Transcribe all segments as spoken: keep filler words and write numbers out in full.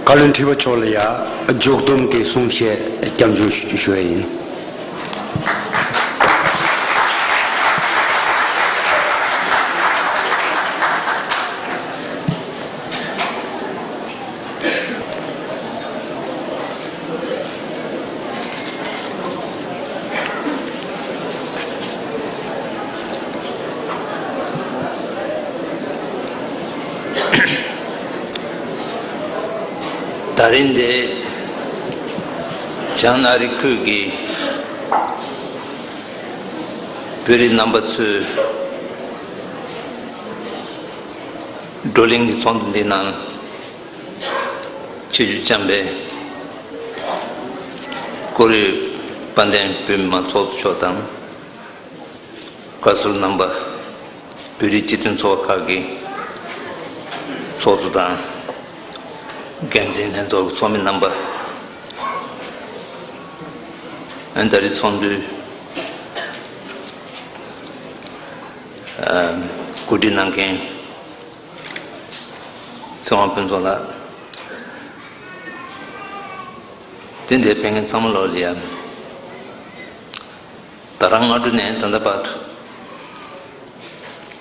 བཀའ་བློན་ཁྲི་པ་མཆོག་ལ་ཡང་མཇུག་བསྡོམས་ཀྱི་གསུང་བཤད་སྐྱབས་འཇུག་ཞུ་ཞུ་བ་ཡིན། ད་རིང་འདི་བྱང་ཨ་རི་ཁུལ་གྱི་བོད་རིགས་རྣམ་པ་ཚོས་བགྲོ་གླེང་གི་ཚོགས་འདུ་འདི་ནང་ཆེད་ཞུ་བཅངས་པའི་ཀོ་རི་དཔལ་ལྡན་བོད་མི་མང་ཚོགས་གཙོ་མཆོག་དང་། བཀའ་ཟུར་རྣམ་པ། བོད་རིགས་སྤྱི་མཐུན་ཚོགས་པ་ཁག་གི་ཚོགས་གཙོ་དང་། འགན་འཛིན་ལྷན་ཚོགས་ཀྱི་ཚོགས་མི་རྣམ་པ། ཨ་ནི་ད་རེས་ཚོགས་འདུའི་ཨ་གོ་སྒྲིག་གནང་མཁན་ཚེ་དབང་ཕུན་ཚོགས་ལགས། དེ་འདྲའི་ཕེབས་མཁན་ཚང་མ་ལོག་ལ་ཡ། ད་རང་སྔ་དྲོ་ནས་ད་ལྟ་བར་དུ་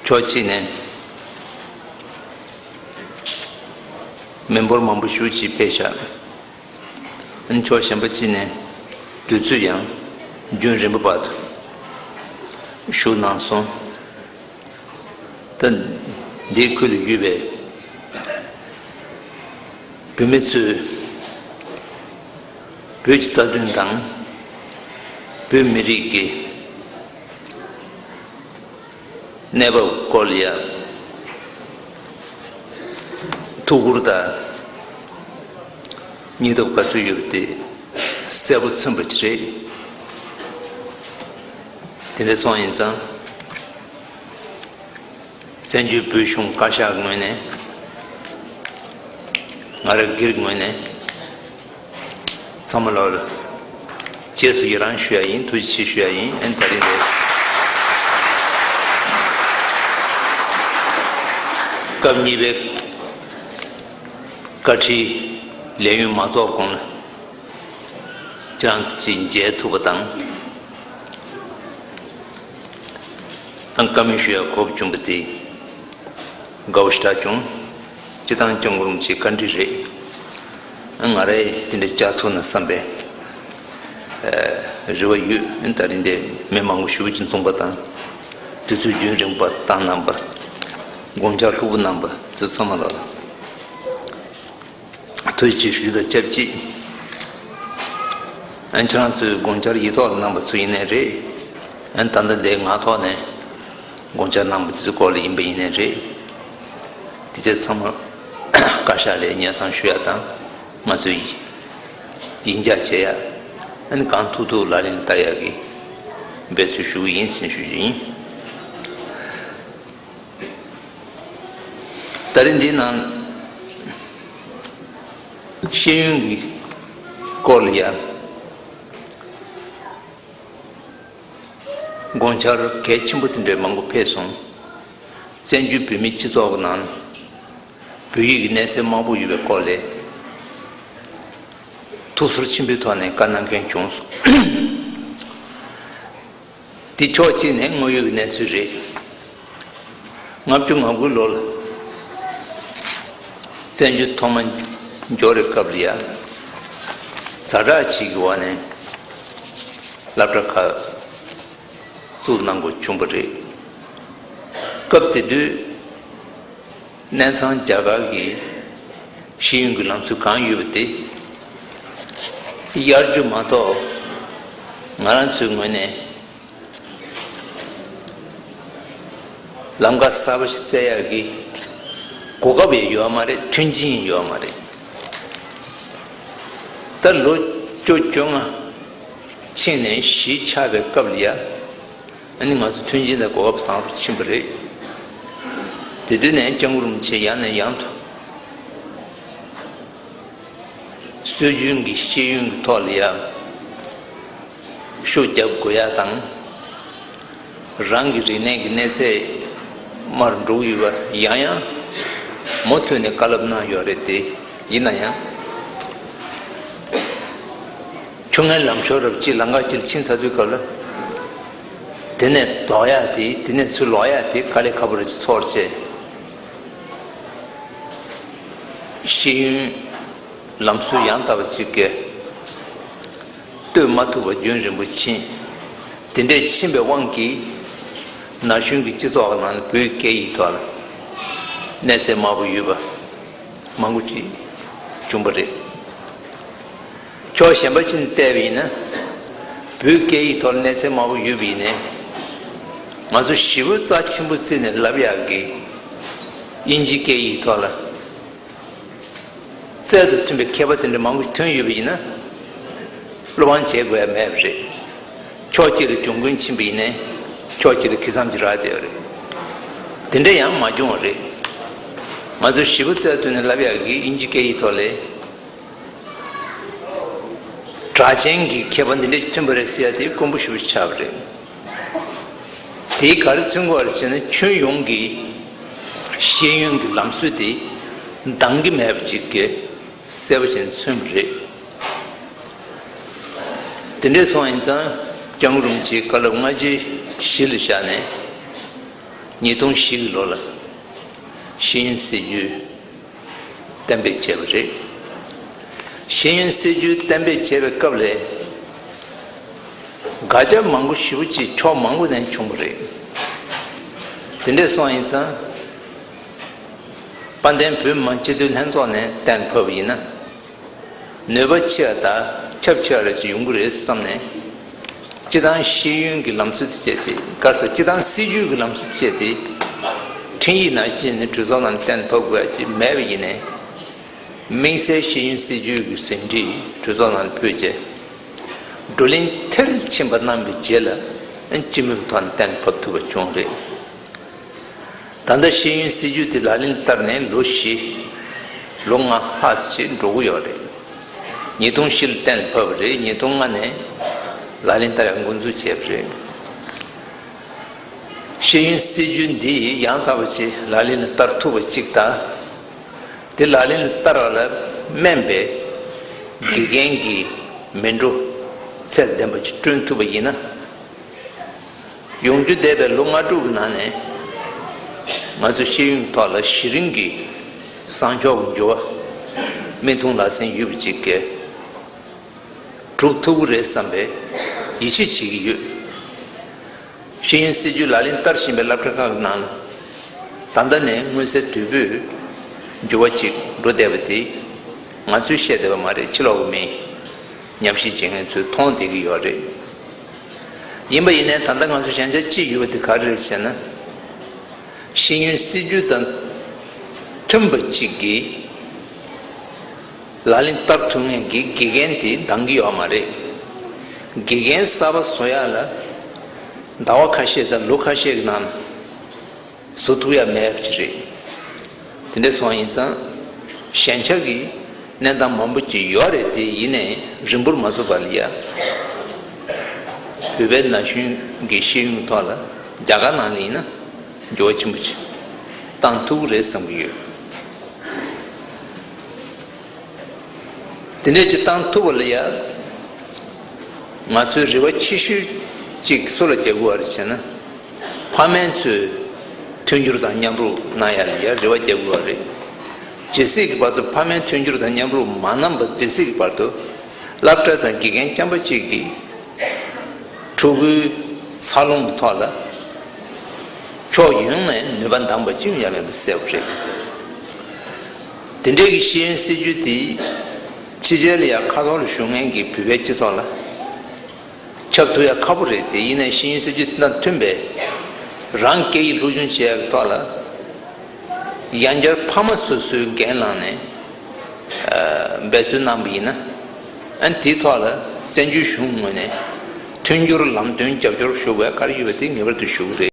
ཕྱོགས་གཅིག་ནས་མི་འབོར་མང་པོ་ཞེ་པོ་ཅིག་ཕེབས་ཤག་ཨ་ནི་ཕྱོགས་གཞན་པ་གཅིག་ནས་དུས་ཚོད་ཡང་རྒྱུན་རིང་པོ་བར་དུ་བཞུགས་གནང་སོང་། ད་འདིའི་ཁུལ་དུ་ཡོད་པའི་བོད་མི་ཚོས་བོད་ཀྱི་རྩ་དོན་དང་བོད་མི་རིགས་ཀྱི་གནས་བབ་སྐོར་ལ་ཡང་ཐུགས་ཁུར་དང་སྙིང་སྟོབས་ག་ཚོད་ཡོད་པ་དེ་གསལ་པོ་མཚོན་པ་ཅིག་རེད། དེ་འདྲ་སོང་ཡིན་ཙང་། བཙན་བྱོལ་བོད་གཞུང་བཀའ་ཤག་ངོས་ནས། ང་རང་སྒེར་ངོས་ནས། ཚང་མ་ལོག་ལ་རྗེས་སུ་ཡི་རང་ཞུ་ཡ་ཡིན། ཐུགས་རྗེ་ཆེ་ཞུ་ཡ་ཡིན། ཨ་ནི་ད་རིང་རེད། སྐབས་གཉིས་པའི་བཀའ་ཁྲིའི་ལས་ཡུན་མ་རྫོགས་གོང་ལ། ཁྱེད་རང་ཚོ་ཚོས་མཇལ་ཐུབ་པ་དང་། ཨང་བཀའ་མོལ་ཞུ་ཡག་གོ་སྐབས་བྱུང་བ་དེ་དགའ་པོ་ཞེ་དྲག་བྱུང་། སྤྱིར་བཏང་སྐྱབས་མགོན་རིན་པོ་ཆེའི་བཀའ་དྲིན་རེད། ཨང་ང་རང་དེ་འདྲ་བཅར་ཐུབ་ན་བསམ་པའི་རེ་བ་ཡོད། ཨང་ད་རིང་འདིར་མི་མང་པོ་ཞེ་པོ་ཅིག་འཛོམས་པ་དང་། དུས་ཚོད་རྒྱུན་རིང་པོ་བཏང་གནང་བ། དགོངས་འཆར་ལྷུག་པོ་གནང་བ་ཚོ་ཚང་མ་ལ། ཐུགས་རྗེ་ཆེ་ཞུ་དང་ཆབས་ཅིག་ཨན་ཁྱེད་རང་ཚོས་དགོངས་འཆར་ཡིག་ཐོག་ལ་གནང་བ་ཚོ་ཡིན་ནའི་རེད། ཨན་ད་ལྟ་འདིར་ངག་ཐོག་ནས་དགོངས་འཆར་གནང་བ་དེ་ཚོའི་སྐོར་ལ་ཡིན་པ་ཡིན་ནའི་རེད། དེ་ཚོ་ཚང་མ་བཀའ་ཤག་ལ་སྙན་སེང་ཞུ་ཡག་དང་ང་ཚོས་ཡིག་ཡིག་འཇགས་བྱེད་ཡག་ཨན་གང་ཐུབ་ཐུབ་ལག་ལེན་བསྟར་ཡག་གི་འབད་རྩོལ་ཞུ་གི་ཡིན་ཟེར་ཞུ་རྒྱུ་ཡིན། ད་རེས་འདིའི་ནང་ཤེས་ཡོན་གྱི་སྐོར་ལ་ཡང་དགོངས་འཆར་གལ་ཆེན་པོ་དེ་འདྲའི་མང་པོ་ཕེབས་སོང་། བཙན་བྱོལ་བོད་མིའི་སྤྱི་ཚོགས་ཀྱི་ནང་བོད་ཡིག་གི་གནས་ཚད་དམའ་པོ་ཡོད་པའི་སྐོར་ལ་ཐུགས་ཚོར་ཆེན་པོའི་ཐོག་ནས་བཀའ་གནང་མཁན་བྱུང་སོང་། འདི་ཕྱོགས་གཅིག་ནས་དངོས་ཡོད་ཀྱི་གནས་ཚུལ་རེད། ལྔ་བཅུ་ང་དགུ་ལོར་བཙན་བྱོལ་ཐོག་མ་འབྱོར་བའི་སྐབས་ལ་ཡང་ཛ་དྲག་ཅིག་གི་འོག་ནས་སློབ་གྲྭ་ཁག་བཙུགས་གནང་དགོས་བྱུང་བ་རེད། སྐབས་དེ་དུས་གནས་ཚང་རྒྱ་གར་གྱི་ཤེས་ཡོན་གྱི་ལམ་སྲོལ་གང་ཡོད་པ་དེ་གཡར་རྒྱུ་མ་གཏོགས་ང་རང་ཚོའི་ངོས་ནས་ལམ་ཁ་གསར་པ་ཞིག་བཙལ་ཡག་གི་གོ་སྐབས་ཡང་ཡོད་མ་རེད། མཐུན་རྐྱེན་ཡང་ཡོད་མ་རེད། ད་ལོ་བཅོ་བཅོ་ལྔ་ཕྱིན་ནས་གཞིས་ཆགས་པའི་སྐབས་ལ་ཡ། ཨ་ནི་ང་ཚོ་མཐུན་རྐྱེན་དང་གོ་སྐབས་བཟང་རུ་ཕྱིན་པ་རེད། དེ་དུས་ནས་སྐྱབས་མགོན་རིན་པོ་ཆེ་ཡང་ནས་ཡང་དུ་སྲོལ་རྒྱུན་གྱི་ཤེས་ཡོན་གྱི་ཐོག་ལ་ཡང་ཤུགས་རྒྱབ་དགོས་ཡ་དང་། རང་གི་རིག་གནས་ཀྱི་གནས་ཚད་དམའ་རུ་འགྲོ་གི་ཡོད་པ་ཡང་ཡང་མུ་མཐུད་ནས་བཀའ་སློབ་གནང་ཡོད་རེད་དེ། ཡིན་ན་ཡང་ ཆུ་ངན་ལམ་ཤོར་རབས་ཅིག་ལམ་ཁ་ཅིག་ལ་ཕྱིན་ཚར་དུས་སྐབས་ལ། དེ་ནས་ལྡོག་ཡག་དེ་དེ་ནས་ཚུར་ལོག་ཡག་དེ་དཀའ་ལས་ཁག་པོ་རེད་ཚོར་བྱས། ཤེས་ཡོན་ལམ་སྲོལ་ཡང་དག་པ་ཅིག་གི་གཏོད་མ་ཐུབ་པ་རྒྱུན་རིང་པོ་ཕྱིན། དེ་འདྲས་ཕྱིན་པའི་དབང་གིས་ན་གཞོན་གྱི་སྤྱི་ཚོགས་ནང་བོད་སྐད་ཡིག་ཐོག་ལ་གནས་ཚད་དམའ་པོ་ཡོད་པ་མང་པོ་ཅིག་བྱུང་པ་རེད། ཕྱོགས་གཞན་པ་ཅིག་ནས་བལྟས་པ་ཡིན་ན། བོད་སྐད་ཡིག་ཐོག་ལ་གནས་ཚད་དམའ་པོ་ཡོད་པ་ཡིན་ནའི། ང་ཚོ་ཞེ་པོ་རྩ་ཆེན་པོ་བརྩིས་ནས་ལབ་ཡག་གི་དབྱིན་ཇི་སྐད་ཡིག་ཐོག་ལ་རྩལ་དང་མཐུན་པའི་མཁས་པ་དེ་འདྲ་མང་པོ་ཐོན་ཡོད་པ་ཡིན་ན། བློ་ཕམ་བྱེད་དགོས་ཡ་མེད་པ་རེད། ཕྱོགས་གཅིག་ལ་གྱོང་གུན་ཕྱིན་པ་ཡིན་ནའི་ཕྱོགས་གཅིག་ལ་གི་བསམ་གྱི་རག་བསྡད་ཡོད་རེད། དེ་འདྲ་ཡང་མ་བྱུང་བ་རེད། ང་ཚོ་ཞེ་པོ་རྩལ་བཏོན་ནས་ལབ་ཡག་གི་དབྱིན་ཇི་སྐད་ཡིག་ཐོག་ལ། གྲགས་ཅན་གྱི་མཁས་པ་འདི་འདྲ་ཞིག་ཐོན་པ་རེད་ཟེར་ཡ་དེ་དཀོན་པོ་ཞེ་པོ་ཆགས་པ་རེད། དེས་ག་རེ་མཚོན་གྱི་ཡོད་རེད་ཟེར་ན། ཁྱོན་ཡོངས་ཀྱི་ཤེས་ཡོན་གྱི་ལམ་སྲོལ་དེ་འདང་གི་མེད་པ་ཅིག་གི་གསལ་པོ་ཅིག་མཚོན་པ་རེད། དེ་འདྲ་སོང་ཡིན་ཙང་སྐྱབས་མགོན་རིན་པོ་ཆེས་བཀའ་སློབ་སྔ་རྗེས་གཞི་ལ་བཞག་ནས། ཉིས་སྟོང་བཞི་གི་ལོ་ལ་ཤེས་ཡོན་སྲིད་བྱུས་གཏན་འབེབས་བྱས་པ་རེད། ཤེས་ཡོན་སྲིད་བྱུས་གཏན་འབེབས་བྱས་པའི་སྐབས་ལ། དགག་བྱ་མང་པོ་ཞེ་པོ་ཅིག་ཕྱོགས་མང་པོ་ནས་བྱུང་བ་རེད། དེ་འདྲ་སོང་ཡིན་ཙང་། དཔལ་ལྡན་བོད་མི་མང་སྤྱི་འཐུས་ལྷན་ཚོགས་ནས་གཏན་ཕབ་པ་ཡིན་ན། ནུས་པ་ཆེ་བ་དང་ཁྱབ་ཆེ་བ་རེ་ཅིག་ཡོང་གི་རེད་བསམ་ནས། སྤྱི་བཏང་ཤེས་ཡོན་གྱི་ལམ་སྲོལ་དེ་བྱས་ཏེ། ག་རེ་ཟེར། སྤྱི་བཏང་སྲིད་བྱུས་ཀྱི་ལམ་སྲོལ་དེ་བྱས་ཏེ། འཕྲིན་ཡིག་ནང་བཞིན་ནས་གྲོས་ཚོགས་ནང་གཏན་ཕབ་དགོས་ཡ་ཅིག་མེད་པ་ཡིན་ནའི། དམིགས་བསལ་ཤེས་ཡོན་སྲིད་བྱུས་ཀྱི་ཟིན་བྲིས་གྲོས་ཚོགས་ནང་ཕུལ་རྗེས། བགྲོ་གླེང་མཐིལ་ཕྱིན་པ་གནང་བའི་རྗེས་ལ། སྤྱི་མོས་ཀྱི་ཐོག་ནས་གཏན་ཕབ་ཐུབ་པ་བྱུང་རེད། ད་ལྟ་ཤེས་ཡོན་སྲིད་བྱུས་དེ་ལག་ལེན་བསྟར་ནས་ལོ་བཞི། ལོ་ལྔ་ལྷག་ཅིག་འགྲོ་གི་ཡོད་རེད། ཉིས་སྟོང་བཞི་ལ་གཏན་ཕབ་པ་རེད། ཉིས་སྟོང་ལྔ་ནས་ལག་ལེན་བསྟར་ཡག་འགོ་འཛུགས་བྱས་པ་རེད། ཤེས་ཡོན་སྲིད་བྱུས་འདི་ཡང་དག་པ་ཅིག་ལག་ལེན་ལ་བསྟར་ཐུབ་པ་ཅིག་དང་། དེ་ལག་ལེན་ལ་བསྟར་བ་ལ་སྨན་པའི་དགེ་རྒན་གྱི་མི་འགྲོ་ཚད་ལྡན་པ་ཅིག་བསྐྲུན་ཐུབ་པ་ཡིན་ན། ཡོང་རྒྱུ་བསྡད་པའི་ལོ་ལྔ་དྲུག་གི་ནང་ནས། ང་ཚོ་ཤེས་ཡོན་ཐོག་ལ་གཞི་རིམ་གྱི་བཟང་ཕྱོགས་ཀྱི་འགྱུར་བ། མིག་མཐོང་ལག་ཟིན་ཡོད་པ་ཅིག་གིས་སྒྲུབ་ཐུབ་ཀྱི་རེད་བསམ་པའི་ཡིད་ཆེས་བྱེད་ཀྱི་ཡོད། ཤེས་ཡོན་སྲིད་བྱུས་ལག་ལེན་བསྟར་བཞིན་པའི་སློབ་གྲྭ་ཁག་གི་ནང་ལ། ད་ལྟ་ནས་མངོན་གསལ་དོད་པོས་འགྱུར་བ་ཅིག་འགྲོ་བསྡད་པ་དེ། ང་ཚོས་བཤད་བསྡད་པ་མ་རེད། ཕྱི་ལོགས་ཀྱི་མི། ཉམས་ཞིབ་བྱེད་མཁན་ཚོས་མཐོང་བསྡད་ཀྱི་ཡོད་རེད། ཡིན་པ་ཡིན་ནའི་ད་ལྟ་ང་ཚོ་ཞན་ཆ་ཅིག་ཡོད་པ་དེ་ག་རེ་རེད་ཟེར་ན། ཤེས་ཡོན་སྲིད་བྱུས་དང་མཐུན་པ་ཅིག་གིས་ལག་ལེན་བསྟར་ཐུབ་མཁན་གྱི་དགེ་རྒན་དེ་འདང་གི་ཡོད་མ་རེད། དགེ་རྒན་གསར་པ་བཟོ་ཡག་ལ་ཟླ་བ་ཁ་ཤས་དང་ལོ་ཁ་ཤས་ཀྱི་ནང་བཟོ་ཐུབ་ཡག་མེད་པ་ཅིག་རེད། དེ་འདྲ་སོང་ཡིན་ཙང་ཞན་ཆ་གི་གནས་སྟངས་མང་པོ་ཅིག་ཡོད་རེད་དེ། ཡིན་ནའི་རིང་པོར་མ་བཟོ་བར་ལ་ཡ། བོད་པའི་ན་གཞོན་གྱི་ཤེས་ཡོན་ཐོག་ལ་རྒྱ་གར་ནང་ལ་ཡིན་ན་འགྱུར་བ་ཆེན་པོ་ཅིག་བཏང་ཐུབ་ཀྱི་རེད་བསམ་གྱི་ཡོད། དེ་འདྲས་ཅིག་བཏང་ཐུབ་པ་ལ་ཡ། ང་ཚོའི་རེ་བ་ཆེ་ཤོས་ཅིག་སུ་ལ་རྒྱག་དགོས་པ་རེད་ཟེར་ན། ཕ་མ་ཚོས་མཐུན་འགྱུར་དང་མཉམ་རུབ་གནང་ཡ་ལ་ཡ་རེ་བ་རྒྱག་དགོས་པ་རེད། ཇི་སྲིད་ཀྱི་བར་དུ་ཕ་མས་མཐུན་འགྱུར་དང་མཉམ་རུབ་མ་གནང་བ་དེ་སྲིད་ཀྱི་བར་དུ། སློབ་གྲྭ་དང་དགེ་རྒན་རྐྱང་པ་གཅིག་གིས་ཕྲུ་གུའི་འཚར་ལོངས་ཀྱི་ཐོག་ལ་ཕྱོགས་ཡོངས་ནས་ནུས་པ་འདང་པ་ཅི་ཡང་ཡོད་མེད་པ་གསལ་པོ་རེད། དེ་འདྲའི་གི་ཤེས་ཡོན་སྲིད་བྱུས་དེ་ཕྱི་རྒྱལ་ལ་ཡང་ཁ་ཐོར་ལ་བཞུགས་མཁན་གྱི་བོད་པའི་སྤྱི་ཚོགས་ལ་ཁྱབ་ཐུབ་ཡ་ཁག་པོ་རེད་དེ། ཡིན་ནའི་ཤེས་ཡོན་སྲིད་བྱུས་དེ་དང་མཐུན་པའི་རང་སྐད་ཡིག་སློབ་སྦྱོང་བྱེད་ཡ་གི་ཐོག་ལ། ཡང་བསྐྱར་ཕ་མ་སོ་སོའི་འགན་བླངས་ནས་ཨ་འབད་བརྩོན་གནང་བ་ཡིན་ན། ཨ་ནི་དེའི་ཐོག་ལ་བཙན་བྱོལ་གཞུང་ངོས་ནས་མཐུན་འགྱུར་ལམ་སྟོན་རྒྱབ་སྐྱོར་ཞུ་དགོས་ག་རེ་ཡོད་པ་དེ་ངེས་པར་དུ་ཞུ་གི་རེད།